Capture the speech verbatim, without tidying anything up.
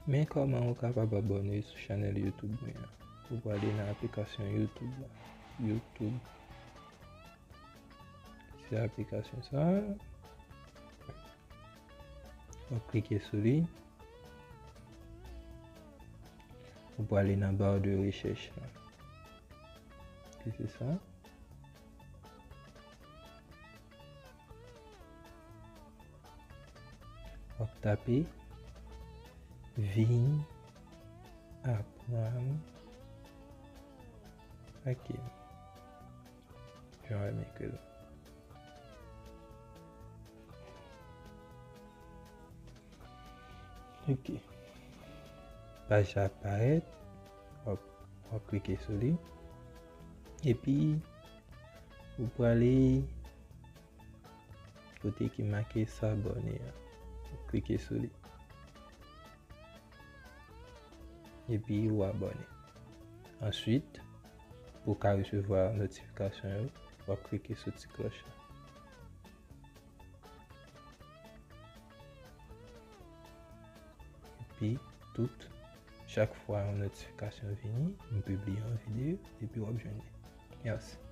Men kòman ou kapab abòne sou chanèl YouTube mwen an. Ou prale nan aplikasyon YouTube la. YouTube. Se aplikasyon sa. W ap klike sou li. Ou prale nan ba de rechèch la. Ki se sa. W ap tape vin aprann. Ok. Jan w renmen ekri l. Ok. Paj la ap parèt. W ap, w ap klike sou li. Epi, ou prale kote ki make s'abonner an. Ou klike sou li. Epi ou abòne. Answit, pou w ka resevwa notifikasyon yo, w ap klike sou ti klòch la. Epi, tout, chak fwa yon notifikasyon vini, m pibliye yon videyo, epi w ap jwenn li. Mèsi.